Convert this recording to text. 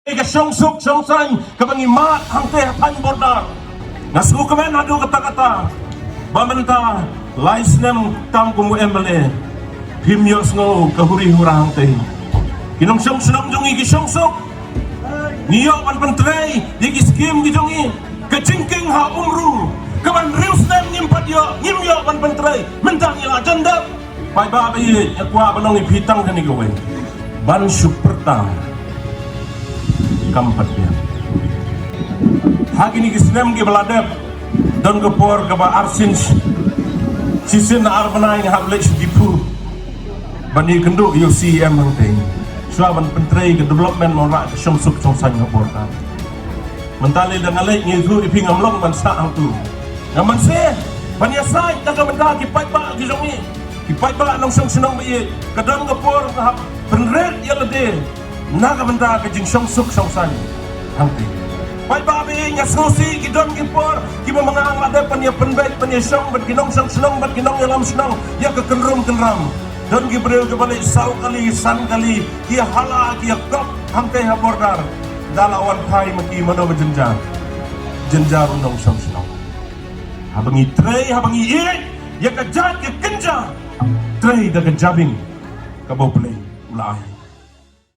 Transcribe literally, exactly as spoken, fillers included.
Ka shongsuk shongsaiñ kaba ngi mad hangtei ha thaiñ Bordar. Nga sngewkmen haduh katta katta ba mynta lai snem tam kum u M L A phim ïohsngew ka huri hura hangtei. Ki nongshong shnong jong ngi ki shongsuk. Ngi ïoh ban pyntrei ïa ki skim ki jong ngi. Ka jingkieng ha Umru kaba hynriew snem ngim pat ïoh, ngim ïoh ban pyntrei. Mynta ngi la jan dep. Paidbah ba ïeit, nga kwah ban ong ïa phi tang kane kawei. Ban shu pyrta kam pat biang. Ha kine ki snem kiba la dep, don ka por kaba arsien shisien ar bnai nga hap leit sha Diphu ban ïakynduh ïa u C E M hangtei, shuwa ban pyntrei ka development, wanrah ka shongsuk shongsaiñ ha Bordar. Mynta lei da nga leit, ngi ïathuh ïa phi, ngam long ban sah hangtu. Ngam banse ban ïasaid na ka bynta ki paidbah ki jong ngi. Ki paidbah nongshong shnong ba ïeit, ka don ka por nga hap pynrit ïa lade na ka bynta ka jingshongsuk shongsaiñ hangtei. Paidbah ba ïeit, nga sngewsih ki don ki por kiba ma nga nga la dep ban ïa pynbeit ban ïa shong bad ki nongshong shnong bad ki nongïalam shnong ïa ka kynrum kynram. Don ki briew kiba leit saw kali san kali, ki hala ki ïa kop hangtei ha Bordar. Da la wan phai ma ki mano ba jynjar, jynjar u nongshong shnong. Haba ngi trei, haba ngi ïeit ïa ka jait ka kynja, trei da ka jabieng kaba U Blei u la ai.